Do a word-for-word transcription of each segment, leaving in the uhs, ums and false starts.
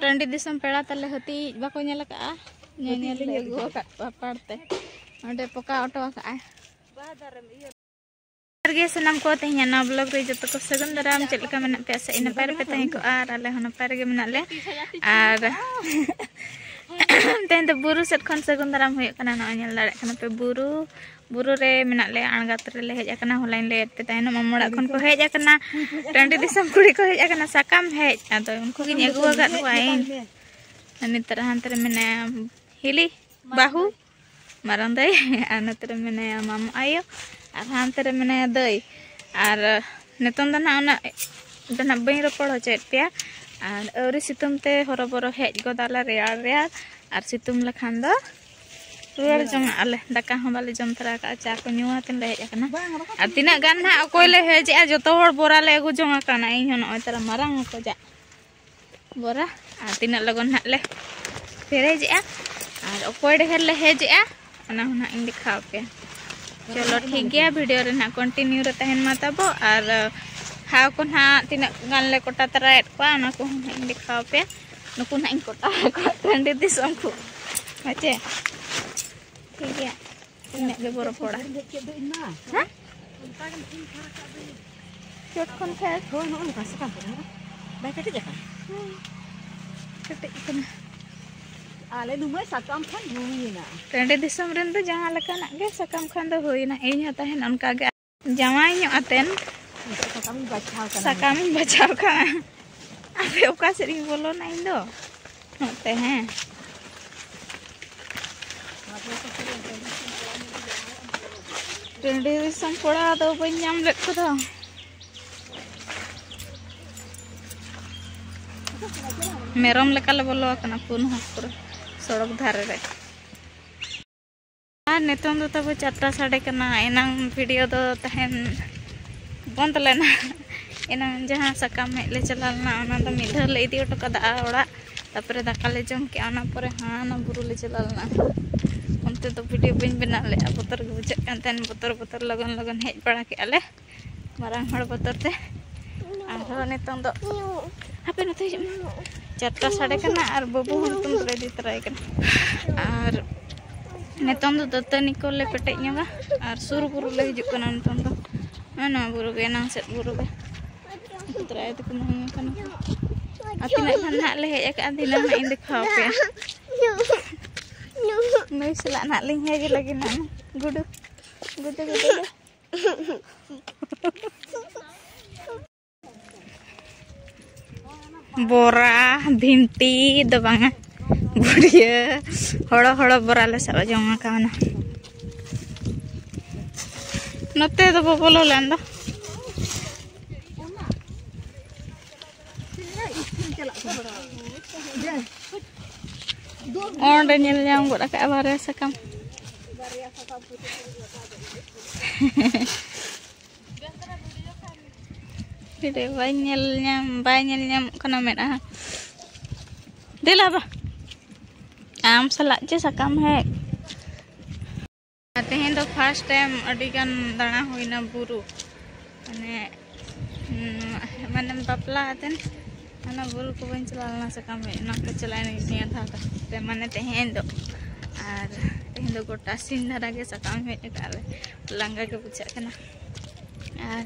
ᱴᱟᱺᱰᱤ ᱫᱤᱥᱚᱢ ᱯᱮᱲᱟ ᱛᱟᱞᱮ ᱦᱟᱹᱛᱤ ᱵᱟᱠᱚ ᱧᱮᱞ ᱟᱠᱟᱫᱼᱟ, ᱧᱮᱧᱮᱞ ᱞᱮ ᱟᱹᱜᱩ ᱟᱠᱟᱫ ᱠᱚᱣᱟ ᱯᱟᱲ ᱛᱮ᱾ ᱚᱸᱰᱮ ᱯᱚᱠᱟ ᱚᱴᱚ ᱟᱠᱟᱫᱼᱟᱭ᱾ ᱡᱚᱦᱟᱨ ᱜᱮ ᱥᱟᱱᱟᱢ ᱠᱚ, ᱛᱮᱦᱮᱧᱟᱜ ᱱᱚᱣᱟ ᱵᱞᱚᱜ ᱨᱮ ᱡᱚᱛᱚ ᱠᱚ ᱥᱟᱹᱜᱩᱱ ᱫᱟᱨᱟᱢ᱾ ᱪᱮᱫ ᱞᱮᱠᱟ ᱢᱮᱱᱟᱜ ᱯᱮᱭᱟ? ᱥᱮ ᱱᱟᱯᱟᱭ ᱨᱮᱯᱮ ᱛᱟᱦᱮᱸ ᱠᱚᱜᱼᱟ, ᱟᱨ ᱟᱞᱮ ᱦᱚᱸ ᱱᱟᱯᱟᱭ ᱨᱮᱜᱮ ᱢᱮᱱᱟᱜ ᱞᱮᱭᱟ᱾ ᱟᱨ ᱛᱮᱦᱮᱧ ᱫᱚ ᱵᱩᱨᱩ ᱥᱮᱫ ᱠᱷᱚᱱ ᱥᱟᱹᱜᱩᱱ ᱫᱟᱨᱟᱢ ᱦᱩᱭᱩᱜ ᱠᱟᱱᱟ᱾ ᱱᱚᱜᱼᱚᱭ ᱧᱮᱞ ᱫᱟᱲᱮᱭᱟᱜ ᱠᱟᱱᱟ ᱯᱮ, ᱵᱩᱨᱩ, ᱵᱩᱨᱩ ᱨᱮ ᱢᱮᱱᱟᱜ ᱞᱮᱭᱟ, ᱟᱬᱜᱟᱛ ᱨᱮᱞᱮ ᱦᱮᱡ ᱟᱠᱟᱱᱟ᱾ ᱦᱚᱞᱟᱧ ᱞᱟᱹᱭᱟᱫ ᱯᱮ ᱛᱟᱦᱮᱱᱟ, ᱢᱟᱢᱚ ᱚᱲᱟᱜ ᱠᱷᱚᱱ ᱠᱚ ᱦᱮᱡ ᱟᱠᱟᱱᱟ, ᱴᱟᱺᱰᱤ ᱫᱤᱥᱚᱢ ᱠᱩᱲᱤ ᱠᱚ ᱦᱮᱡ ᱟᱠᱟᱱᱟ ᱥᱟᱠᱟᱢ ᱦᱮᱡ᱾ ᱟᱫᱚ ᱩᱱᱠᱩ ᱜᱤᱧ ᱟᱹᱜᱩ ᱟᱠᱟᱫ ᱠᱚᱣᱟ ᱤᱧ᱾ ᱟᱨ ᱱᱤᱛᱚᱜ ᱦᱟᱱᱛᱮ ᱨᱮ ᱢᱮᱱᱟᱭᱟ ᱦᱤᱞᱤ ᱵᱟᱹᱦᱩ, ᱢᱟᱨᱟᱝ ᱫᱟᱹᱭ, ᱟᱨ ᱱᱚᱛᱮ ᱨᱮ ᱢᱮᱱᱟᱭᱟ ᱢᱟᱢᱚ ᱟᱭᱳ, ᱟᱨ ᱦᱟᱱᱛᱮ ᱨᱮ ᱢᱮᱱᱟᱭᱟ ᱫᱟᱹᱭ᱾ ᱟᱨ ᱱᱤᱛᱚᱝ ᱫᱚ ᱱᱟᱦᱟᱜ ᱩᱱᱟᱹᱜ ᱫᱚ ᱱᱟᱦᱟᱜ ᱵᱟᱹᱧ ᱨᱚᱯᱚᱲ ᱦᱚᱪᱚᱭᱮᱫ ᱯᱮᱭᱟ᱾ ᱟᱨ ᱟᱹᱣᱨᱤ ᱥᱤᱛᱩᱝ ᱛᱮ ᱦᱚᱨᱚᱵᱚᱨᱚ ᱦᱮᱡ ᱜᱚᱫᱟᱞᱮ ᱨᱮᱭᱟᱲ ᱨᱮᱭᱟᱲ, ᱟᱨ ᱥᱤᱛᱩᱝ ᱞᱮᱠᱷᱟᱱ ᱫᱚ ᱨᱩᱣᱟᱹᱲ ᱡᱚᱝᱟᱜ ᱟᱞᱮ᱾ ᱫᱟᱠᱟ ᱦᱚᱸ ᱵᱟᱞᱮ ᱡᱚᱢ ᱛᱟᱨᱟ ᱟᱠᱟᱫᱼᱟ, ᱪᱟ ᱠᱚ ᱧᱩ ᱟᱛᱮᱫ ᱞᱮ ᱦᱮᱡ ᱟᱠᱟᱱᱟ᱾ ᱟᱨ ᱛᱤᱱᱟᱹᱜ ᱜᱟᱱ ᱱᱟᱦᱟᱜ ᱚᱠᱚᱭ ᱞᱮ ᱦᱮᱡᱮᱜᱼᱟ, ᱡᱚᱛᱚ ᱦᱚᱲ ᱵᱚᱨᱟ ᱞᱮ ᱟᱹᱜᱩ ᱡᱚᱝ ᱟᱠᱟᱱᱟ᱾ ᱤᱧ ᱦᱚᱸ ᱱᱚᱜᱼᱚᱭ ᱛᱟᱨᱟ ᱢᱟᱨᱟᱝ ᱚᱠᱚᱡᱟᱜ ᱵᱚᱨᱟ, ᱟᱨ ᱛᱤᱱᱟᱹᱜ ᱞᱚᱜᱚᱱ ᱱᱟᱦᱟᱜ ᱞᱮ ᱯᱮᱨᱮᱡᱮᱜᱼᱟ ᱟᱨ ᱚᱠᱚᱭ ᱰᱷᱮᱨ ᱞᱮ ᱦᱮᱡᱮᱜᱼᱟ, ᱚᱱᱟ ᱦᱚᱸ ᱱᱟᱦᱟᱜ ᱤᱧ ᱫᱮᱠᱷᱟᱣ ᱟᱯᱮᱭᱟ᱾ ᱪᱚᱞᱚ, ᱴᱷᱤᱠ ᱜᱮᱭᱟ, ᱵᱷᱤᱰᱤᱭᱳ ᱨᱮ ᱱᱟᱦᱟᱜ ᱠᱚᱱᱴᱤᱱᱤᱭᱩ ᱨᱮ ᱛᱟᱦᱮᱱ ᱢᱟ ᱛᱟᱵᱚ᱾ ᱟᱨ ᱦᱟᱣ ᱠᱚ ᱱᱟᱦᱟᱜ ᱛᱤᱱᱟᱹᱜ ᱜᱟᱱ ᱞᱮ ᱠᱚᱴᱟ ᱛᱟᱨᱟᱭᱮᱫ ᱠᱚᱣᱟ, ᱚᱱᱟ ᱠᱚᱦᱚᱸ ᱱᱟᱦᱟᱜ ᱤᱧ ᱫᱮᱠᱷᱟᱣ ᱟᱯᱮᱭᱟ᱾ ᱱᱩᱠᱩ ᱱᱟᱦᱟᱜ ᱤᱧ ᱠᱚᱴᱟ ᱟᱠᱟᱫ ᱠᱚᱣᱟ, ᱴᱟᱺᱰᱤ ᱫᱤᱥᱚᱢ ᱠᱚ, ᱦᱮᱸ ᱪᱮ? ᱴᱷᱤᱠ ᱜᱮᱭᱟ, ᱤᱱᱟᱹᱜ ᱜᱮᱵᱚ ᱨᱚᱯᱚᱲᱟ᱾ ᱦᱮᱸ? ᱪᱚᱴ ᱠᱷᱚᱱ ᱯᱷᱮᱰ᱾ ᱦᱳᱭ, ᱱᱚᱜᱼᱚ ᱱᱚᱝᱠᱟ ᱥᱟᱠᱟᱢ ᱠᱚ ᱢᱮᱱᱟᱜᱼᱟ᱾ ᱵᱟᱭ ᱠᱟᱹᱴᱤᱡ ᱟᱠᱟᱱᱟ? ᱦᱩᱸ᱾ ᱠᱟᱹᱴᱤᱡ ᱠᱟᱱᱟ᱾ ᱟᱞᱮ ᱱᱩᱢᱟᱹᱭ ᱥᱟᱠᱟᱢ ᱠᱷᱟᱱ ᱦᱩᱭᱮᱱᱟ᱾ ᱴᱟᱺᱰᱤ ᱫᱤᱥᱚᱢ ᱨᱮᱱ ᱫᱚ ᱡᱟᱦᱟᱸ ᱞᱮᱠᱟᱱᱟᱜ ᱜᱮ ᱥᱟᱠᱟᱢ ᱠᱷᱟᱱ ᱫᱚ ᱦᱩᱭᱮᱱᱟ᱾ ᱤᱧ ᱦᱚᱸ ᱛᱟᱦᱮᱱ ᱚᱱᱠᱟ ᱜᱮ᱾ ᱡᱟᱶᱟᱭ ᱧᱚᱜ ᱟᱛᱮᱱ ᱱᱤᱛᱚᱜ ᱥᱟᱠᱟᱢ ᱤᱧ ᱵᱟᱪᱷᱟᱣ ᱠᱟᱱᱟ᱾ ᱥᱟᱠᱟᱢ ᱤᱧ ᱵᱟᱪᱷᱟᱣ ᱠᱟᱱᱟ᱾ ᱟᱯᱮ ᱚᱠᱟ ᱥᱮᱫ ᱤᱧ ᱵᱚᱞᱚᱱᱟ ᱤᱧ ᱫᱚ? ᱱᱚᱛᱮ, ᱦᱮᱸ᱾ ᱴᱟᱺᱰᱤ ᱫᱤᱥᱚᱢ ᱠᱚᱲᱟ ᱫᱚ ᱵᱟᱹᱧ ᱧᱟᱢ ᱞᱮᱫ ᱠᱚᱫᱚ᱾ ᱢᱮᱨᱚᱢ ᱞᱮᱠᱟᱞᱮ ᱵᱚᱞᱚ ᱟᱠᱟᱱᱟ ᱯᱩᱱ ᱦᱚᱲ ᱯᱩᱨᱟᱹ ᱥᱚᱲᱚᱠ ᱫᱷᱟᱨᱮ ᱨᱮ᱾ ᱟᱨ ᱱᱤᱛᱚᱝ ᱫᱚ ᱛᱟᱵᱚ ᱪᱟᱨᱴᱟ ᱥᱟᱰᱮ ᱠᱟᱱᱟ᱾ ᱮᱱᱟᱝ ᱵᱷᱤᱰᱤᱭᱳ ᱫᱚ ᱛᱟᱦᱮᱱ ᱵᱚᱱᱫ ᱞᱮᱱᱟ᱾ ᱮᱱᱟᱝ ᱡᱟᱦᱟᱸ ᱥᱟᱠᱟᱢ ᱦᱮᱡ ᱞᱮ ᱪᱟᱞᱟᱣ ᱞᱮᱱᱟ, ᱚᱱᱟ ᱫᱚ ᱢᱤᱫ ᱫᱷᱟᱣ ᱞᱮ ᱤᱫᱤ ᱦᱚᱴᱚ ᱠᱟᱫᱟ ᱚᱲᱟᱜ᱾ ᱛᱟᱨᱯᱚᱨᱮ ᱫᱟᱠᱟ ᱞᱮ ᱡᱚᱢ ᱠᱮᱜᱼᱟ, ᱚᱱᱟ ᱯᱚᱨᱮ ᱦᱟᱱᱟ ᱵᱩᱨᱩ ᱞᱮ ᱪᱟᱞᱟᱣ ᱞᱮᱱᱟ᱾ ᱚᱱᱛᱮ ᱫᱚ ᱵᱷᱤᱰᱤᱭᱳ ᱵᱟᱹᱧ ᱵᱮᱱᱟᱣ ᱞᱮᱫᱼᱟ, ᱵᱚᱛᱚᱨ ᱜᱮ ᱵᱩᱡᱷᱟᱹᱜ ᱠᱟᱱ ᱛᱟᱦᱮᱱ, ᱵᱚᱛᱚᱨ ᱵᱚᱛᱚᱨ ᱞᱚᱜᱚᱱ ᱞᱚᱜᱚᱱ ᱦᱮᱡ ᱵᱟᱲᱟ ᱠᱮᱜᱼᱟ ᱞᱮ ᱢᱟᱨᱟᱝ ᱦᱚᱲ ᱵᱚᱛᱚᱨ ᱛᱮ᱾ ᱟᱨᱦᱚᱸ ᱱᱤᱛᱚᱝ ᱫᱚ ᱦᱟᱯᱮ ᱱᱚᱛᱮ ᱦᱤᱡᱩᱜ ᱢᱮ᱾ ᱪᱟᱨᱴᱟ ᱥᱟᱰᱮ ᱠᱟᱱᱟ ᱟᱨ ᱵᱟᱹᱵᱩ ᱦᱚᱸ ᱱᱤᱛᱚᱝ ᱫᱚᱞᱮ ᱤᱫᱤ ᱛᱚᱨᱟᱭᱮ ᱠᱟᱱᱟ᱾ ᱟᱨ ᱱᱤᱛᱚᱝ ᱫᱚ ᱫᱟᱹᱛᱟᱹᱱᱤ ᱠᱚᱞᱮ ᱯᱮᱴᱮᱡ ᱧᱚᱜᱟ ᱟᱨ ᱥᱩᱨ ᱵᱩᱨᱩ ᱞᱮ ᱦᱤᱡᱩᱜ ᱠᱟᱱᱟ ᱱᱤᱛᱚᱝ ᱫᱚ᱾ ᱱᱚᱜᱼᱚᱭ ᱱᱚᱣᱟ ᱵᱩᱨᱩ ᱜᱮ, ᱮᱱᱟᱝ ᱥᱮᱫ ᱵᱩᱨᱩ ᱜᱮ᱾ ᱩᱱᱠᱩ ᱫᱟᱨᱟᱭ ᱛᱮᱠᱚ ᱢᱟᱹᱭ ᱠᱟᱱᱟ ᱠᱚ᱾ ᱟᱨ ᱛᱤᱱᱟᱹᱜ ᱜᱟᱱ ᱱᱟᱦᱟᱜ ᱞᱮ ᱦᱮᱡ ᱟᱠᱟᱫᱼᱟ, ᱫᱷᱤᱱᱟᱹᱝ ᱦᱟᱸᱜ ᱤᱧ ᱫᱮᱠᱷᱟᱣ ᱟᱯᱮᱭᱟ᱾ ᱱᱩᱭ ᱥᱟᱞᱟᱜ ᱱᱟᱦᱟᱜ ᱞᱤᱧ ᱦᱮᱡ ᱞᱟᱹᱜᱤᱫ ᱱᱟᱦᱟᱜ᱾ ᱜᱩᱰᱩ, ᱜᱩᱰᱩ, ᱜᱩᱰᱩ, ᱜᱩᱰᱩ᱾ ᱵᱚᱨᱟ, ᱵᱷᱤᱱᱴᱤ ᱫᱚ ᱵᱟᱝᱟ, ᱵᱩᱰᱷᱤᱭᱟᱹ, ᱦᱚᱲᱚ ᱦᱚᱲᱚ ᱵᱚᱨᱟ ᱞᱮ ᱥᱟᱵ ᱡᱚᱝ ᱟᱠᱟᱣᱱᱟ᱾ ᱱᱚᱛᱮ ᱫᱚ ᱵᱚ ᱵᱚᱞᱚ ᱞᱮᱱ ᱫᱚ᱾ ᱚᱸᱰᱮ ᱧᱮᱞ ᱧᱟᱢ ᱜᱚᱫ ᱟᱠᱟᱫᱼᱟ ᱵᱟᱨᱭᱟ ᱥᱟᱠᱟᱢ᱾ ᱦᱤᱲᱮ ᱵᱟᱭ ᱧᱮᱞ ᱧᱟᱢ, ᱵᱟᱭ ᱧᱮᱞ ᱧᱟᱢᱚᱜ ᱠᱟᱱᱟ ᱢᱮᱫᱦᱟ᱾ ᱫᱮᱞᱟ ᱵᱟ, ᱟᱢ ᱥᱟᱞᱟᱜ ᱪᱮ ᱥᱟᱠᱟᱢ ᱦᱮᱡ᱾ ᱛᱮᱦᱮᱧ ᱫᱚ first time ᱟᱹᱰᱤ ᱜᱟᱱ ᱫᱟᱬᱟ ᱦᱩᱭᱱᱟ ᱵᱩᱨᱩ᱾ ᱢᱟᱱᱮ, ᱩᱸ, ᱢᱟᱱᱮ ᱵᱟᱯᱞᱟ ᱟᱛᱮᱱ ᱚᱱᱟ ᱵᱩᱨᱩ ᱠᱚ ᱵᱟᱹᱧ ᱪᱟᱞᱟᱣ ᱞᱮᱱᱟ, ᱥᱟᱠᱟᱢ ᱦᱮᱡ ᱚᱱᱟ ᱠᱚ ᱪᱟᱞᱟᱣ ᱮᱱᱟᱹᱧ ᱱᱤᱭᱟᱹ ᱫᱷᱟᱣ ᱫᱚ᱾ ᱛᱮ ᱢᱟᱱᱮ ᱛᱮᱦᱮᱧ ᱫᱚ, ᱟᱨ ᱛᱮᱦᱮᱧ ᱫᱚ ᱜᱚᱴᱟ ᱥᱤᱧ ᱫᱷᱟᱨᱟ ᱜᱮ ᱥᱟᱠᱟᱢ ᱦᱮᱡ ᱟᱠᱟᱫ ᱞᱮ, ᱞᱟᱸᱜᱟ ᱜᱮ ᱵᱩᱡᱷᱟᱹᱜ ᱠᱟᱱᱟ᱾ ᱟᱨ,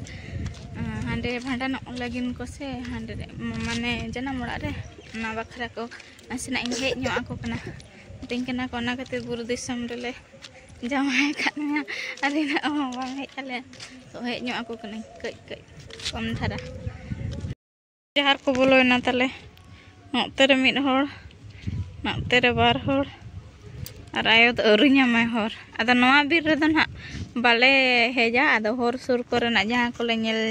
ᱟᱸ, ᱦᱟᱸᱰᱮ ᱵᱷᱟᱸᱰᱟᱱᱚᱜ ᱞᱟᱹᱜᱤᱫ ᱠᱚ ᱥᱮ ᱦᱟᱸᱰᱮ ᱨᱮ, ᱢᱟᱱᱮ ᱡᱟᱱᱟᱢ ᱚᱲᱟᱜ ᱨᱮ, ᱚᱱᱟ ᱵᱟᱠᱷᱨᱟ ᱠᱚ ᱱᱟᱥᱮᱱᱟᱜ ᱤᱧ ᱦᱮᱡ ᱧᱚᱜ ᱟᱠᱚ ᱠᱟᱱᱟ᱾ ᱢᱤᱛᱟᱹᱧ ᱠᱟᱱᱟ ᱠᱚ, ᱚᱱᱟ ᱠᱷᱟᱹᱛᱤᱨ ᱵᱩᱨᱩ ᱫᱤᱥᱚᱢ ᱨᱮᱞᱮ ᱡᱟᱶᱟᱭ ᱟᱠᱟᱫ ᱢᱮᱭᱟ ᱟᱨ ᱤᱱᱟᱹᱜ ᱦᱚᱸ ᱵᱟᱝ ᱦᱮᱡ ᱟᱞᱮ᱾ ᱛᱚ ᱦᱮᱡ ᱧᱚᱜ ᱟᱠᱚ ᱠᱟᱹᱱᱟᱹᱧ ᱠᱟᱹᱡ ᱠᱟᱹᱡ ᱠᱚᱢ ᱫᱷᱟᱨᱟ᱾ ᱡᱟᱦᱟᱨ ᱠᱚ ᱵᱚᱞᱚᱭᱮᱱᱟ ᱛᱟᱞᱮ᱾ ᱱᱚᱛᱮ ᱨᱮ ᱢᱤᱫ ᱦᱚᱲ, ᱱᱚᱛᱮ ᱨᱮ ᱵᱟᱨ ᱦᱚᱲ, ᱟᱨ ᱟᱭᱳ ᱫᱚ ᱟᱹᱣᱨᱤ ᱧᱟᱢᱟᱭ ᱦᱚᱨ᱾ ᱟᱫᱚ ᱱᱚᱣᱟ ᱵᱤᱨ ᱨᱮᱫᱚ ᱱᱟᱦᱟᱜ ᱵᱟᱞᱮ ᱦᱮᱡᱟ᱾ ᱟᱫᱚ ᱦᱚᱨ ᱥᱩᱨ ᱠᱚᱨᱮᱱᱟᱜ ᱡᱟᱦᱟᱸ ᱠᱚᱞᱮ ᱧᱮᱞ,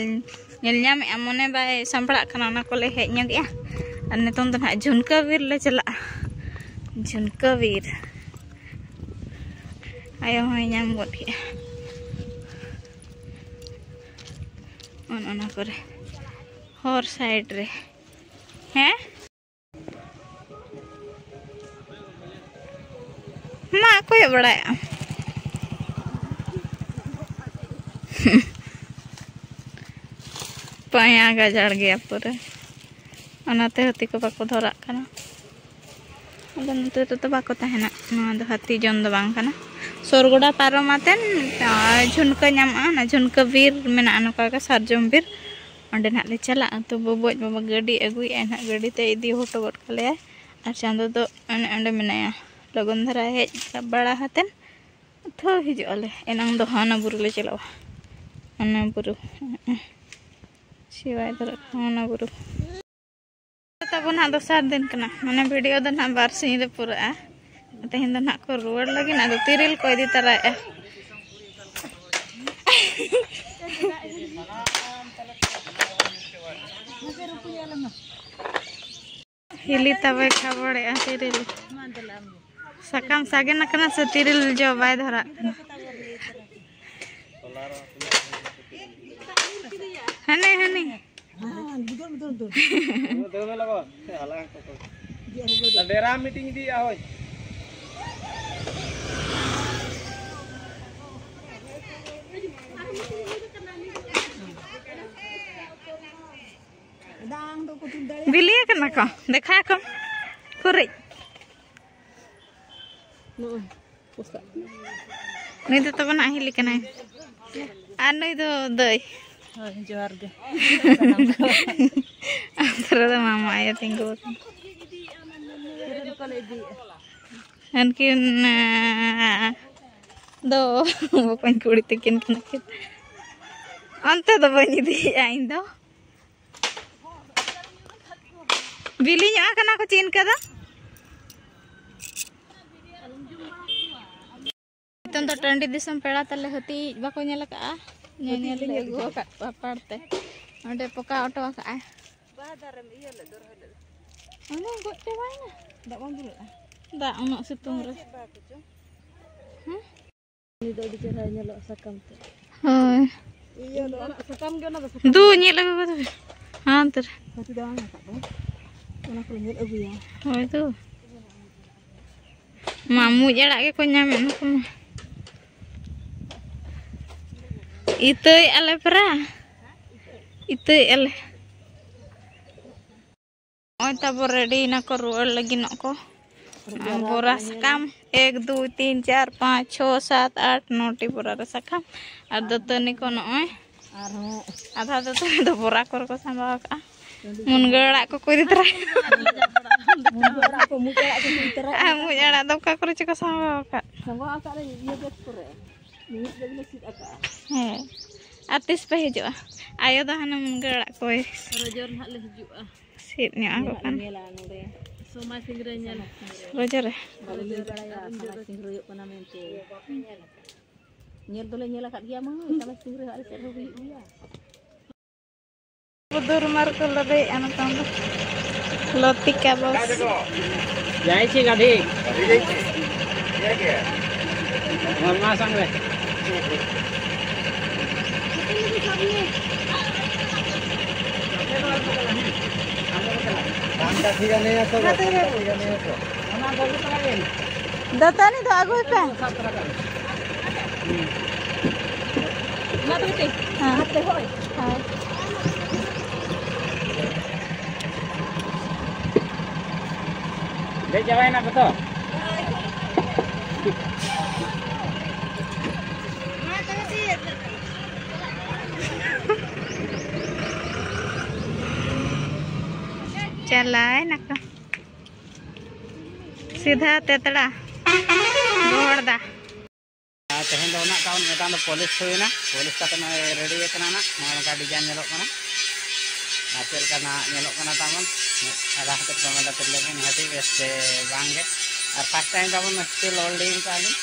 ᱧᱮᱞ ᱧᱟᱢᱮᱜᱼᱟ, ᱢᱚᱱᱮ ᱵᱟᱭ ᱥᱟᱱᱵᱷᱟᱲᱟᱜ ᱠᱟᱱᱟ, ᱚᱱᱟ ᱠᱚᱞᱮ ᱦᱮᱡ ᱧᱚᱜᱮᱜᱼᱟ᱾ ᱟᱨ ᱱᱤᱛᱚᱝ ᱫᱚ ᱱᱟᱦᱟᱜ ᱡᱷᱩᱱᱠᱟᱹ ᱵᱤᱨ ᱞᱮ ᱪᱟᱞᱟᱜᱼᱟ᱾ ᱡᱷᱩᱱᱠᱟᱹ ᱵᱤᱨ᱾ ᱟᱭᱳ ᱦᱚᱸᱭ ᱧᱟᱢ ᱜᱚᱫ ᱠᱮᱜᱼᱟ᱾ ᱚᱱ ᱚᱱᱟ ᱠᱚᱨᱮ ᱦᱚᱨ side ᱨᱮ᱾ ᱦᱮᱸ? ᱢᱟ ᱚᱠᱚᱭᱮ ᱵᱟᱲᱟᱭᱟ? ᱯᱟᱭᱟ ᱜᱟᱡᱟᱲ ᱜᱮᱭᱟ ᱯᱩᱨᱟᱹ, ᱚᱱᱟᱛᱮ ᱦᱟᱹᱛᱤ ᱠᱚ ᱵᱟᱠᱚ ᱫᱷᱚᱨᱟᱜ ᱠᱟᱱᱟ᱾ ᱟᱫᱚ ᱱᱚᱛᱮ ᱨᱮᱫᱚ ᱵᱟᱠᱚ ᱛᱟᱦᱮᱱᱟ, ᱱᱚᱣᱟ ᱫᱚ ᱦᱟᱹᱛᱤ ᱡᱚᱱ ᱫᱚ ᱵᱟᱝ ᱠᱟᱱᱟ᱾ ᱥᱚᱨᱜᱚᱰᱟ ᱯᱟᱨᱚᱢ ᱟᱛᱮᱱ, ᱟᱨ ᱡᱷᱩᱱᱠᱟᱹ ᱧᱟᱢᱚᱜᱼᱟ, ᱚᱱᱟ ᱡᱷᱩᱱᱠᱟᱹ ᱵᱤᱨ ᱢᱮᱱᱟᱜᱼᱟ, ᱱᱚᱝᱠᱟ ᱜᱮ ᱥᱟᱨᱡᱚᱢ ᱵᱤᱨ, ᱚᱸᱰᱮ ᱱᱟᱦᱟᱜ ᱞᱮ ᱪᱟᱞᱟᱜᱼᱟ᱾ ᱛᱚ ᱵᱚᱵᱚᱡ ᱵᱟᱵᱟ ᱜᱟᱹᱰᱤ ᱟᱹᱜᱩᱭᱮᱫᱼᱟᱭ ᱱᱟᱦᱟᱜ, ᱜᱟᱹᱰᱤ ᱛᱮ ᱤᱫᱤ ᱦᱚᱴᱚ ᱜᱚᱫ ᱠᱟᱞᱮᱭᱟᱭ᱾ ᱟᱨ ᱪᱟᱸᱫᱚ ᱫᱚ ᱚᱱᱮ ᱚᱸᱰᱮ ᱢᱮᱱᱟᱭᱟ, ᱞᱚᱜᱚᱱ ᱫᱷᱟᱨᱟ ᱦᱮᱡ ᱵᱟᱲᱟ ᱦᱟᱛᱮᱱ ᱛᱷᱚ ᱦᱤᱡᱩᱜ ᱟᱞᱮ᱾ ᱮᱱᱟᱝ ᱫᱚ ᱦᱟᱱᱟ ᱵᱩᱨᱩ ᱞᱮ ᱪᱟᱞᱟᱜᱼᱟ, ᱦᱟᱱᱟ ᱵᱩᱨᱩ᱾ ᱥᱤᱣᱟᱭ ᱫᱷᱚᱨᱚ ᱦᱟᱱᱟ ᱵᱩᱨᱩ᱾ ᱛᱟᱵᱚᱱ ᱦᱟᱸᱜ ᱫᱚᱥᱟᱨ ᱫᱤᱱ ᱠᱟᱱᱟ, ᱢᱟᱱᱮ ᱵᱷᱤᱰᱤᱭᱳ ᱫᱚ ᱱᱟᱦᱟᱜ ᱵᱟᱨ ᱥᱤᱧ ᱨᱮ ᱯᱩᱨᱟᱹᱜᱼᱟ᱾ ᱛᱮᱦᱮᱧ ᱫᱚ ᱱᱟᱦᱟᱜ ᱠᱚ ᱨᱩᱣᱟᱹᱲ ᱞᱟᱹᱜᱤᱫ, ᱟᱫᱚ ᱛᱤᱨᱤᱞ ᱠᱚ ᱤᱫᱤ ᱛᱟᱨᱟᱭᱮᱫᱼᱟ᱾ ᱦᱤᱞᱤ ᱛᱟᱵᱮ ᱠᱷᱟᱵᱚᱲᱮᱜᱼᱟ ᱛᱤᱨᱤᱞ᱾ ᱥᱟᱠᱟᱢ ᱥᱟᱜᱮᱱ ᱟᱠᱟᱱᱟ ᱥᱮ ᱛᱤᱨᱤᱞ ᱡᱚ ᱵᱟᱭ ᱫᱷᱚᱨᱟᱜ ᱠᱟᱱᱟ? ᱦᱟᱱᱮ, ᱦᱟᱱᱮ᱾ ᱰᱮᱨᱟ ᱢᱤᱴᱤᱝ ᱤᱫᱤᱭᱟ ᱦᱳᱭ᱾ ᱵᱤᱞᱤ ᱟᱠᱟᱱᱟ ᱠᱚ, ᱫᱮᱠᱷᱟ ᱠᱚᱢ᱾ ᱠᱩᱨᱤᱡ᱾ ᱱᱚᱜᱼᱚᱭ, ᱯᱚᱥᱟᱜ᱾ ᱱᱩᱭ ᱫᱚ ᱛᱟᱵᱚᱱ ᱦᱤᱞᱤ ᱠᱟᱱᱟᱭ᱾ ᱟᱨ ᱱᱩᱭ ᱫᱚ ᱫᱟᱹᱭ᱾ ᱦᱳᱭ, ᱡᱚᱦᱟᱨ ᱜᱮ᱾ ᱟᱢ ᱫᱷᱟᱨᱮ ᱫᱚ ᱢᱟᱢᱟ ᱟᱭᱳ ᱛᱤᱸᱜᱩ ᱟᱠᱟᱱᱟ᱾ ᱛᱤᱨᱤᱞ ᱠᱚᱞᱮ ᱤᱫᱤᱭᱮᱫᱼᱟ᱾ ᱩᱱᱠᱤᱱ, ᱮᱸ, ᱫᱚ ᱵᱚᱠᱚᱧ ᱠᱩᱲᱤ ᱛᱟᱹᱠᱤᱱ ᱠᱟᱱᱟ ᱠᱤᱱ᱾ ᱚᱱᱛᱮ ᱫᱚ ᱵᱟᱹᱧ ᱤᱫᱤᱭᱮᱫᱼᱟ ᱤᱧ ᱫᱚ᱾ ᱵᱤᱞᱤ ᱧᱚᱜ ᱟᱠᱟᱱᱟ ᱠᱚ ᱪᱮᱫ ᱤᱱᱠᱟᱹ ᱫᱚ᱾ ᱱᱤᱛᱚᱝ ᱫᱚ ᱴᱟᱺᱰᱤ ᱫᱤᱥᱚᱢ ᱯᱮᱲᱟ ᱛᱟᱞᱮ ᱦᱟᱹᱛᱤ ᱵᱟᱠᱚ ᱧᱮᱞ ᱟᱠᱟᱫᱼᱟ᱾ ᱧᱮᱧᱮᱞᱤᱧ ᱟᱹᱜᱩ ᱟᱠᱟᱫ ᱠᱚᱣᱟ ᱯᱟᱲ ᱛᱮ᱾ ᱚᱸᱰᱮ ᱯᱚᱠᱟ ᱚᱴᱚ ᱟᱠᱟᱫᱼᱟᱭ᱾ ᱵᱟᱦᱟ ᱫᱟᱨᱮᱢ ᱤᱭᱟᱹ ᱞᱮᱫ ᱫᱚ, ᱨᱚᱦᱚᱭ ᱞᱮᱫ ᱫᱚ᱾ ᱚᱱᱮ ᱜᱚᱡ ᱪᱟᱵᱟᱭᱮᱱᱟ᱾ ᱫᱟᱜ ᱵᱟᱝ ᱫᱩᱞᱟᱹᱜᱼᱟ? ᱫᱟᱜ ᱩᱱᱟᱹᱜ ᱥᱤᱛᱩᱝ ᱨᱮ᱾ ᱪᱮᱫ ᱵᱟᱦᱟ ᱠᱚᱪᱚ? ᱦᱮᱸ? ᱩᱱᱤ ᱫᱚ ᱟᱹᱰᱤ ᱪᱮᱦᱨᱟᱭ ᱧᱮᱞᱚᱜᱼᱟ ᱥᱟᱠᱟᱢ ᱛᱮ᱾ ᱦᱳᱭ᱾ ᱤᱭᱟᱹ ᱫᱚ ᱚᱱᱟ ᱥᱟᱠᱟᱢ ᱜᱮ, ᱚᱱᱟ ᱫᱚ ᱥᱟᱠᱟᱢ ᱫᱩ ᱜᱮ᱾ ᱧᱮᱞ ᱟᱹᱜᱩ ᱠᱟᱛᱮ ᱯᱮ᱾ ᱦᱟᱱᱛᱮ ᱨᱮ᱾ ᱦᱟᱹᱛᱤ ᱫᱟᱬᱟᱱ ᱨᱟᱠᱟᱵ ᱫᱚ᱾ ᱚᱱᱟ ᱠᱚᱞᱮ ᱧᱮᱞ ᱟᱹᱜᱩᱭᱟ᱾ ᱦᱳᱭ ᱫᱩ᱾ ᱢᱟ ᱢᱩᱡ ᱟᱲᱟᱜ ᱜᱮᱠᱚ ᱧᱟᱢᱮᱫ ᱱᱩᱠᱩ ᱢᱟ᱾ ᱤᱛᱟᱹᱭ ᱟᱞᱮ ᱯᱮᱨᱟ᱾ ᱤᱛᱟᱹᱭᱮᱫᱼᱟ ᱞᱮ᱾ ᱱᱚᱜᱼᱚᱭ ᱛᱟᱵᱚ ᱨᱮᱰᱤᱭᱮᱱᱟ ᱠᱚ, ᱨᱩᱣᱟᱹᱲ ᱞᱟᱹᱜᱤᱫ ᱱᱚᱜ ᱠᱚ᱾ ᱱᱚᱜᱼᱚᱭ ᱵᱚᱨᱟ ᱥᱟᱠᱟᱢ, ᱮᱠ, ᱫᱩᱭ, ᱛᱤᱱ, ᱪᱟᱨ, ᱯᱟᱸᱪ, ᱪᱷᱚ, ᱥᱟᱛ, ᱟᱴ, ᱱᱚ ᱴᱤ ᱵᱚᱨᱟ ᱨᱮ ᱥᱟᱠᱟᱢ᱾ ᱟᱨ ᱫᱟᱹᱛᱟᱹᱱᱤ ᱠᱚ ᱱᱚᱜᱼᱚᱭ᱾ ᱟᱨᱦᱚᱸ ᱟᱫᱷᱟ ᱫᱟᱹᱛᱟᱹᱱᱤ ᱫᱚ ᱵᱚᱨᱟ ᱠᱚᱨᱮ ᱠᱚ ᱥᱟᱸᱵᱟᱣ ᱠᱟᱜᱼᱟ᱾ ᱢᱩᱱᱜᱟᱹ ᱟᱲᱟᱜ ᱠᱚᱠᱚ ᱤᱫᱤ ᱛᱚᱨᱟᱭᱟ᱾ ᱢᱩᱱᱜᱟᱹ ᱟᱲᱟᱜ ᱠᱚ, ᱢᱩᱡ ᱟᱲᱟᱜ ᱠᱚᱠᱚ ᱤᱫᱤ ᱛᱚᱨᱟᱭᱟ᱾ ᱟᱨ ᱢᱩᱡ ᱟᱲᱟᱜ ᱫᱚ ᱚᱠᱟ ᱠᱚᱨᱮ ᱪᱚ ᱠᱚ ᱥᱟᱸᱵᱟᱣ ᱟᱠᱟᱫ᱾ ᱥᱟᱸᱵᱟᱣ ᱟᱠᱟᱫ ᱨᱮ ᱤᱭᱟᱹ ᱵᱮᱜᱽ ᱠᱚᱨᱮ᱾ ᱢᱤᱫ ᱵᱮᱜᱽ ᱞᱮ ᱥᱤᱫ ᱟᱠᱟᱫᱼᱟ᱾ ᱦᱮᱸ᱾ ᱟᱨ ᱛᱤᱥ ᱯᱮ ᱦᱤᱡᱩᱜᱼᱟ? ᱟᱭᱳ ᱫᱚ ᱦᱟᱱᱮ ᱢᱩᱱᱜᱟᱹ ᱟᱲᱟᱜ ᱠᱚᱭ ᱨᱚᱡᱚ ᱨᱮ ᱱᱟᱦᱟᱜ ᱞᱮ ᱦᱤᱡᱩᱜᱼᱟ᱾ ᱥᱤᱫ ᱧᱚᱜ ᱟᱠᱚ ᱱᱟᱦᱟᱜ ᱞᱮ ᱠᱟᱱᱟ᱾ ᱧᱮᱞᱟ ᱱᱚᱰᱮ᱾ ᱥᱚᱢᱟᱭ ᱥᱤᱝ ᱨᱮ ᱧᱮᱞ᱾ ᱨᱚᱡᱚ ᱨᱮ᱾ ᱵᱟᱞᱮ ᱞᱟᱹᱭ ᱫᱟᱲᱮᱭᱟᱜᱼᱟ, ᱥᱚᱢᱟᱭ ᱥᱤᱝ ᱨᱮ ᱦᱩᱭᱩᱜ ᱠᱟᱱᱟ ᱢᱮᱱᱛᱮ᱾ ᱧᱮᱞ ᱫᱚᱞᱮ ᱧᱮᱞ ᱟᱠᱟᱫ ᱜᱮᱭᱟ ᱢᱟᱹᱭ, ᱥᱟᱢᱟᱭ ᱥᱤᱝ ᱨᱮ ᱟᱞᱮ ᱥᱮᱫ ᱨᱮᱦᱚᱸ ᱦᱩᱭᱩᱜ ᱜᱮᱭᱟ᱾ ᱵᱚᱫᱚᱨ ᱢᱟᱨ ᱠᱚ ᱞᱟᱫᱮᱭᱮᱫᱼᱟ ᱱᱤᱛᱚᱝ ᱫᱚ᱾ ᱞᱚᱛᱤᱠᱟ ᱵᱚᱥ᱾ ଯାଇଛି ଗାଧେଇ। ମା ସାଙ୍ଗରେ। ᱫᱟᱹᱛᱟᱹᱱᱤ ᱫᱚ ᱟᱹᱜᱩᱭ ᱯᱮ᱾ ᱦᱮᱸ᱾ ᱦᱮᱸ᱾ ᱫᱮᱡ ᱪᱟᱵᱟᱭᱮᱱᱟ ᱯᱮ ᱛᱚ? ᱪᱟᱞᱟᱭᱮᱱᱟ ᱠᱚ᱾ ᱥᱤᱫᱷᱟᱹ ᱛᱮᱛᱲᱟ ᱜᱚᱦᱚᱲ ᱫᱟ᱾ ᱟᱨ ᱛᱮᱦᱮᱧ ᱫᱚ ᱱᱟᱜ ᱛᱟᱵᱚᱱ ᱢᱤᱫᱴᱟᱝ ᱫᱚ ᱯᱚᱞᱤᱥ ᱦᱩᱭᱱᱟ, ᱯᱚᱞᱤᱥ ᱠᱟᱛᱮ ᱱᱚᱜᱼᱚᱭ ᱨᱮᱰᱤ ᱟᱠᱟᱱᱟ ᱱᱟᱜ, ᱱᱚᱜᱼᱚᱭ ᱱᱚᱝᱠᱟ ᱰᱤᱡᱟᱭᱤᱱ ᱧᱮᱞᱚᱜ ᱠᱟᱱᱟ᱾ ᱟᱨ ᱪᱮᱫ ᱞᱮᱠᱟ ᱱᱟᱜ ᱧᱮᱞᱚᱜ ᱠᱟᱱᱟ ᱛᱟᱵᱚᱱ, ᱟᱫᱷᱟ ᱦᱚᱛᱮᱫ ᱠᱚ ᱢᱮᱱᱫᱟ ᱛᱤᱨᱞᱟᱹ ᱠᱚ ᱱᱤᱦᱟᱹᱛᱤ ᱵᱮᱥ ᱥᱮ ᱵᱟᱝ ᱜᱮ᱾ ᱟᱨ ᱯᱷᱟᱥᱴ ᱴᱟᱭᱤᱢ ᱛᱟᱵᱚᱱ ᱥᱴᱤᱞ ᱳᱭᱮᱞᱰᱤᱝ ᱠᱟᱜᱼᱟ ᱞᱤᱧ,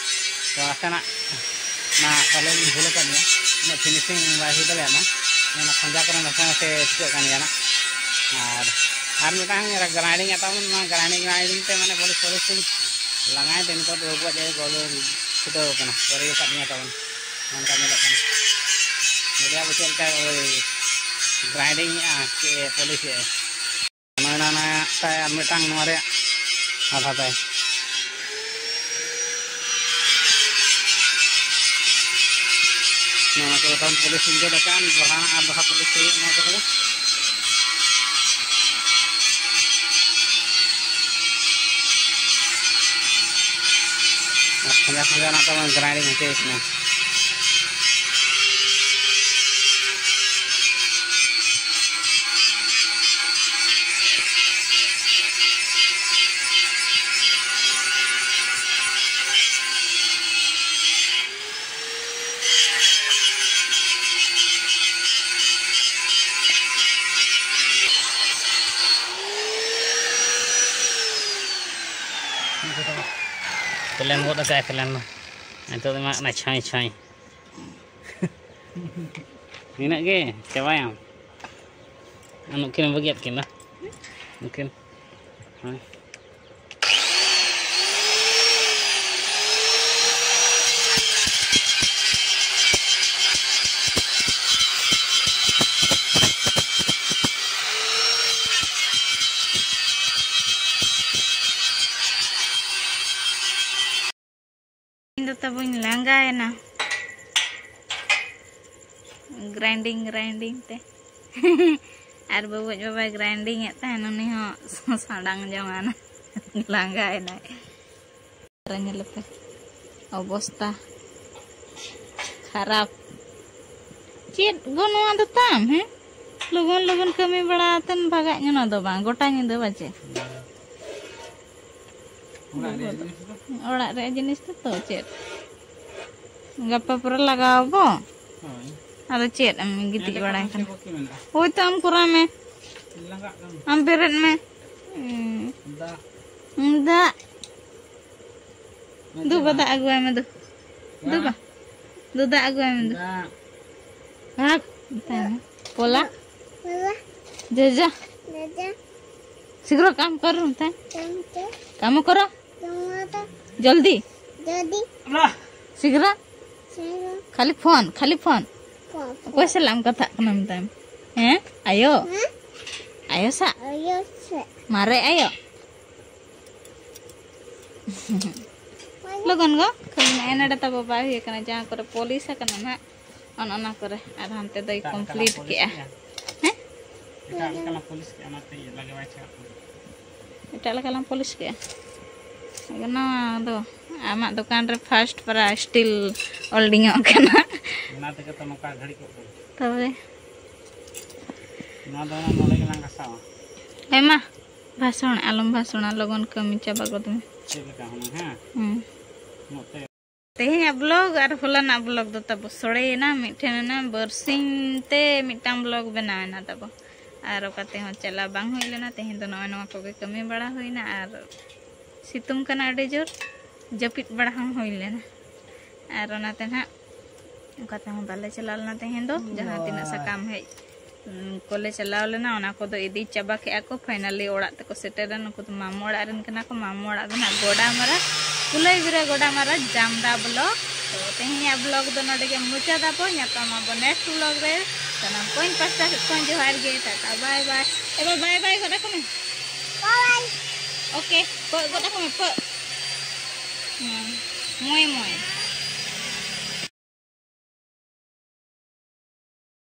ᱛᱚ ᱱᱟᱥᱮᱱᱟᱜ ᱚᱱᱟ ᱯᱟᱞᱮ ᱞᱤᱧ ᱵᱷᱩᱞ ᱟᱠᱟᱫ ᱜᱮᱭᱟ, ᱩᱱᱟᱹᱜ ᱯᱷᱤᱱᱤᱥᱤᱝ ᱵᱟᱭ ᱦᱩᱭ ᱫᱟᱲᱮᱭᱟᱜᱼᱟ, ᱚᱱᱟ ᱠᱷᱚᱸᱡᱟ ᱠᱚᱨᱮ ᱱᱟᱥᱮ ᱱᱟᱥᱮ ᱪᱤᱠᱟᱹᱜ ᱠᱟᱱ ᱜᱮᱭᱟ ᱱᱟᱜ᱾ ᱟᱨ, ᱟᱨ ᱢᱤᱫᱴᱟᱝ ᱜᱨᱟᱭᱤᱱᱰᱤᱝ ᱟᱛᱟᱵᱚᱱ, ᱱᱚᱣᱟ ᱜᱨᱟᱭᱤᱱᱰᱤᱝ, ᱜᱨᱟᱭᱤᱱᱰᱤᱝ ᱛᱮ ᱢᱟᱱᱮ ᱯᱚᱞᱤᱥ ᱯᱚᱞᱤᱥ ᱞᱤᱧ ᱞᱟᱸᱜᱟᱭᱮᱱ ᱛᱮ ᱱᱤᱛᱚᱜ ᱫᱚ ᱵᱟᱹᱵᱩᱣᱟᱜ ᱡᱟᱭᱜᱟ ᱠᱚ ᱟᱞᱚ ᱪᱷᱩᱴᱟᱹᱣ ᱠᱟᱱᱟ, ᱯᱚᱨᱮ ᱟᱠᱟᱫ ᱞᱤᱧᱟ ᱛᱟᱵᱚᱱ᱾ ᱱᱚᱝᱠᱟ ᱧᱮᱞᱚᱜ ᱠᱟᱱᱟ᱾ ᱢᱤᱰᱤᱭᱟ ᱵᱚ ᱪᱮᱫ ᱞᱮᱠᱟ ᱳᱭ ᱜᱨᱟᱭᱤᱱᱰᱤᱝ ᱮᱜᱼᱟ, ᱪᱮᱫ ᱮ ᱯᱚᱞᱤᱥ ᱮᱜᱼᱟ᱾ ᱱᱚᱜᱼᱚᱭ ᱱᱟ, ᱱᱟ ᱛᱟᱭ ᱟᱨ ᱢᱤᱫᱴᱟᱝ ᱱᱚᱣᱟ ᱨᱮᱭᱟᱜ ᱟᱫᱷᱟ ᱛᱟᱭ᱾ ᱱᱚᱣᱟ ᱠᱚ ᱛᱟᱭᱚᱢ ᱯᱩᱞᱤᱥ ᱤᱧ ᱡᱚᱫ ᱟᱠᱟᱱ, ᱫᱚᱦᱲᱟ ᱟᱨ ᱫᱚᱦᱲᱟ ᱯᱩᱞᱤᱥ ᱦᱩᱭᱩᱜ ᱱᱚᱣᱟ ᱠᱚᱨᱮ᱾ ᱟᱨ ᱠᱷᱟᱸᱡᱟ ᱠᱷᱟᱸᱡᱟ ᱚᱱᱟ ᱛᱟᱵᱚᱱ ᱜᱨᱟᱭᱤᱱᱰᱤᱝ ᱦᱚᱪᱚᱭ ᱠᱟᱱᱟ᱾ ᱠᱞᱮᱢ ᱜᱚᱫ ᱟᱠᱟᱫᱼᱟ, ᱠᱞᱮᱢ ᱢᱟ᱾ ᱱᱤᱛᱚᱜ ᱫᱚ ᱮᱢᱟᱜ ᱠᱟᱱᱟ ᱪᱷᱟᱸᱭ ᱪᱷᱟᱸᱭ᱾ ᱱᱤᱱᱟᱹᱜ ᱜᱮ ᱪᱟᱵᱟᱭᱟᱢ᱾ ᱟᱨ ᱱᱩᱠᱤᱱ ᱮᱢ ᱵᱟᱹᱜᱤᱭᱟᱫ ᱠᱤᱱᱟ? ᱱᱩᱠᱤᱱ᱾ ᱦᱳᱭ᱾ ᱤᱧ ᱫᱚ ᱛᱟᱵᱚᱧ ᱞᱟᱸᱜᱟᱭᱮᱱᱟ ᱜᱨᱟᱭᱤᱱᱰᱤᱝ ᱜᱨᱟᱭᱤᱱᱰᱤᱝ ᱛᱮ᱾ ᱟᱨ ᱵᱟᱹᱵᱩᱡ ᱵᱟᱵᱟᱭ ᱜᱨᱟᱭᱤᱱᱰᱤᱝ ᱮᱫ ᱛᱟᱦᱮᱱ, ᱩᱱᱤ ᱦᱚᱸ ᱥᱟᱰᱟᱝ ᱡᱚᱝᱟᱱᱟ᱾ ᱞᱟᱸᱜᱟᱭᱮᱱᱟᱭ᱾ ᱧᱮᱞ ᱯᱮ ᱚᱵᱚᱥᱛᱟ ᱠᱷᱟᱨᱟᱯ᱾ ᱪᱮᱫ ᱜᱚ ᱱᱚᱣᱟ ᱫᱚ ᱛᱟᱢ, ᱦᱮᱸ? ᱞᱚᱜᱚᱱ ᱞᱚᱜᱚᱱ ᱠᱟᱹᱢᱤ ᱵᱟᱲᱟ ᱟᱛᱮᱱ ᱵᱷᱟᱜᱟᱜ ᱧᱚᱜ ᱫᱚ ᱵᱟᱝ, ᱜᱚᱴᱟ ᱧᱤᱫᱟᱹ ᱵᱟᱡᱮ᱾ ᱚᱲᱟᱜ ᱨᱮᱭᱟᱜ ᱡᱤᱱᱤᱥ ᱫᱚ? ᱚᱲᱟᱜ ᱨᱮᱭᱟᱜ ᱡᱤᱱᱤᱥ ᱫᱚ ᱛᱚ ᱪᱮᱫ? ᱜᱟᱯᱟ ᱯᱚᱨᱮ ᱞᱟᱜᱟᱣ ᱟᱵᱚ᱾ ᱦᱳᱭ᱾ ᱟᱫᱚ ᱪᱮᱫ ᱮᱢ ᱜᱤᱛᱤᱡ ᱮᱸᱰᱮ ᱵᱟᱲᱟᱭ ᱠᱷᱟᱱ ᱠᱟᱱᱟ? ᱥᱮ ᱵᱟᱹᱠᱤ ᱢᱮᱱᱟᱜᱼᱟ? ᱦᱳᱭ ᱛᱚ, ᱟᱢ ᱠᱚᱨᱟᱣ ᱢᱮ᱾ ᱞᱟᱸᱜᱟᱜ ᱠᱟᱱᱟ᱾ ᱟᱢ ᱵᱮᱨᱮᱫ ᱢᱮ᱾ ᱦᱩᱸ᱾ ᱫᱟᱜ᱾ ᱫᱟᱜ᱾ ᱢᱮ ᱫᱩ ᱵᱟ ᱪᱟᱞᱟᱜ᱾ ᱫᱟᱜ ᱟᱹᱜᱩᱣᱟᱭ ᱢᱮ ᱫᱩ᱾ ᱫᱩ ᱵᱟ᱾ ᱫᱟᱜ᱾ ᱫᱩ ᱫᱟᱜ ᱟᱹᱜᱩᱣᱟᱭ ᱢᱮ ᱫᱩ᱾ ᱫᱟᱜ᱾ ᱦᱟᱴ᱾ ᱢᱮᱛᱟᱭ ᱢᱮ᱾ ᱯᱚᱞᱟ᱾ ᱯᱚᱞᱟ᱾ ᱡᱚᱡᱚ᱾ ᱡᱚᱡᱚ᱾ ᱥᱤᱜᱨᱚ ᱠᱟᱢ ᱠᱚᱨ ᱢᱮᱛᱟᱭ᱾ ᱠᱟᱢ ᱠᱚᱨ᱾ ᱠᱟᱢ ᱠᱚᱨᱚ᱾ ᱡᱚᱞᱫᱤ᱾ ᱡᱚᱞᱫᱤ᱾ ᱥᱤᱜᱨᱟ᱾ ᱥᱤᱜᱨᱟ᱾ ᱠᱷᱟᱹᱞᱤ ᱯᱷᱳᱱ, ᱠᱷᱟᱹᱞᱤ ᱯᱷᱳᱱ᱾ Phone, phone. ᱚᱠᱚᱭ ᱥᱟᱞᱟᱜ ᱮᱢ ᱠᱟᱛᱷᱟᱜ ᱠᱟᱱᱟ ᱢᱮᱛᱟᱭ ᱢᱮ? ᱦᱮᱸ? ᱟᱭᱳ? ᱦᱮᱸ? ᱟᱭᱳ ᱥᱟᱜ? ᱟᱭᱳ ᱥᱟᱜ᱾ ᱢᱟᱨᱮ ᱟᱭᱳ? ᱢᱟᱱᱮ? ᱞᱚᱜᱚᱱ ᱜᱚ, ᱠᱷᱟᱹᱞᱤ ᱱᱮᱜᱼᱮ ᱱᱚᱰᱮ ᱛᱟᱵᱚ ᱵᱟᱭ ᱦᱩᱭ ᱟᱠᱟᱱᱟ, ᱡᱟᱦᱟᱸ ᱠᱚᱨᱮ ᱯᱚᱞᱤᱥ ᱟᱠᱟᱱᱟ ᱱᱟᱦᱟᱜ᱾ ᱚᱱ ᱚᱱᱟ ᱠᱚᱨᱮ ᱟᱨ ᱦᱟᱱᱛᱮ ᱫᱚᱭ ᱠᱚᱢᱯᱞᱤᱴ ᱠᱮᱜᱼᱟ᱾ ᱦᱮᱸ? ᱮᱴᱟᱜ ᱞᱮᱠᱟ ᱞᱟᱝ ᱯᱚᱞᱤᱥ ᱠᱮᱜᱼᱟ, ᱚᱱᱟᱛᱮ ᱞᱟᱜᱮ ᱵᱟᱭ ᱪᱷᱟᱲᱟᱜ ᱠᱟᱱᱟ᱾ ᱮᱴᱟᱜ ᱞᱮᱠᱟ ᱞᱟᱝ ᱯᱚᱞᱤᱥ ᱠᱮᱜᱼᱟ᱾ ᱱᱚᱣᱟ ᱫᱚ ᱟᱢᱟᱜ ᱫᱚᱠᱟᱱ ᱨᱮ ᱯᱷᱟᱥᱴ ᱯᱟᱨᱟ ᱥᱴᱤᱞ ᱚᱞᱰᱤᱝᱚᱜ ᱠᱟᱱᱟ᱾ ᱚᱱᱟ ᱛᱮᱜᱮ ᱛᱚ ᱱᱚᱝᱠᱟ ᱜᱷᱟᱹᱲᱤ ᱠᱚᱜ ᱠᱟᱱᱟ᱾ ᱛᱚᱵᱮ ᱱᱚᱣᱟ ᱫᱚ ᱱᱚᱰᱮ ᱜᱮᱞᱟᱝ ᱜᱷᱟᱥᱟᱣᱟ᱾ ᱦᱮᱸ ᱢᱟ, ᱵᱷᱟᱥᱚᱱ ᱟᱞᱚᱢ ᱵᱷᱟᱥᱚᱱᱟ, ᱞᱚᱜᱚᱱ ᱠᱟᱹᱢᱤ ᱪᱟᱵᱟ ᱜᱚᱫ ᱢᱮ᱾ ᱪᱮᱫ ᱞᱮᱠᱟ ᱦᱩᱱᱟᱹᱝ, ᱦᱮᱸ? ᱦᱩᱸ᱾ ᱱᱚᱛᱮ᱾ ᱛᱮᱦᱮᱧᱟᱜ ᱵᱞᱚᱜ ᱟᱨ ᱦᱚᱞᱟᱱᱟᱜ ᱵᱞᱚᱜ ᱫᱚ ᱛᱟᱵᱚ ᱥᱚᱲᱮᱭᱮᱱᱟ, ᱢᱤᱫᱴᱷᱮᱱ ᱮᱱᱟ, ᱵᱟᱨᱥᱤᱧ ᱛᱮ ᱢᱤᱫᱴᱟᱝ ᱵᱞᱚᱜ ᱵᱮᱱᱟᱣ ᱮᱱᱟ ᱛᱟᱵᱚ᱾ ᱟᱨ ᱚᱠᱟ ᱛᱮᱦᱚᱸ ᱪᱟᱞᱟᱣ ᱵᱟᱝ ᱦᱩᱭ ᱞᱮᱱᱟ᱾ ᱛᱮᱦᱮᱧ ᱫᱚ ᱱᱚᱜᱼᱚᱭ ᱱᱚᱣᱟ ᱠᱚᱜᱮ ᱠᱟᱹᱢᱤ ᱵᱟᱲᱟ ᱦᱩᱭᱱᱟ᱾ ᱟᱨ ᱥᱤᱛᱩᱝ ᱠᱟᱱᱟ ᱟᱹᱰᱤ ᱡᱳᱨ, ᱡᱟᱹᱯᱤᱫ ᱵᱟᱲᱟ ᱦᱚᱸ ᱦᱩᱭ ᱞᱮᱱᱟ᱾ ᱟᱨ ᱚᱱᱟᱛᱮ ᱱᱟᱦᱟᱜ ᱚᱠᱟ ᱛᱮᱦᱚᱸ ᱵᱟᱞᱮ ᱪᱟᱞᱟᱣ ᱞᱮᱱᱟ ᱛᱮᱦᱮᱧ ᱫᱚ᱾ ᱡᱟᱦᱟᱸ ᱛᱤᱱᱟᱹᱜ ᱥᱟᱠᱟᱢ ᱦᱮᱡ, ᱩᱸ, ᱠᱚᱞᱮ ᱪᱟᱞᱟᱣ ᱞᱮᱱᱟ, ᱚᱱᱟ ᱠᱚᱫᱚ ᱤᱫᱤ ᱪᱟᱵᱟ ᱠᱮᱜᱼᱟ ᱠᱚ᱾ ᱯᱷᱟᱭᱱᱟᱞᱤ ᱚᱲᱟᱜ ᱛᱮᱠᱚ ᱥᱮᱴᱮᱨᱮᱱ᱾ ᱩᱱᱠᱩ ᱫᱚ ᱢᱟᱢᱚ ᱚᱲᱟᱜ ᱨᱮᱱ ᱠᱟᱱᱟ ᱠᱚ᱾ ᱢᱟᱢᱚ ᱚᱲᱟᱜ ᱫᱚ ᱱᱟᱦᱟᱜ ᱜᱚᱰᱟ ᱢᱟᱨᱟ, ᱠᱩᱞᱟᱹᱭ ᱵᱤᱨᱟ ᱜᱚᱰᱟ ᱢᱟᱨᱟ, ᱡᱟᱢᱫᱟ ᱵᱞᱚᱠ᱾ ᱛᱚ ᱛᱮᱦᱮᱧᱟᱜ ᱵᱞᱚᱜ ᱫᱚ ᱱᱚᱰᱮ ᱜᱮ ᱢᱩᱪᱟᱹᱫᱟᱵᱚ᱾ ᱧᱟᱯᱟᱢ ᱟᱵᱚ ᱱᱮᱠᱥᱴ ᱵᱞᱚᱜ ᱨᱮ᱾ ᱥᱟᱱᱟᱢ ᱠᱚᱧ ᱯᱟᱥᱴᱟ ᱥᱮᱫ ᱠᱷᱚᱱ ᱡᱚᱦᱟᱨ ᱜᱮ, ᱴᱟᱴᱟ, ᱵᱟᱭ ᱵᱟᱭ᱾ ᱮ ᱵᱟ, ᱵᱟᱭ ᱵᱟᱭ ᱜᱚᱫ ᱟᱠᱚ ᱢᱮ᱾ ᱵᱟᱭ᱾ ᱳᱠᱮ, ᱯᱟᱹᱜ ᱜᱚᱫ ᱟᱠᱚ ᱢᱮ, ᱯᱟᱹᱜ᱾ ᱦᱩᱸ, ᱢᱚᱭ ᱢᱚᱭ᱾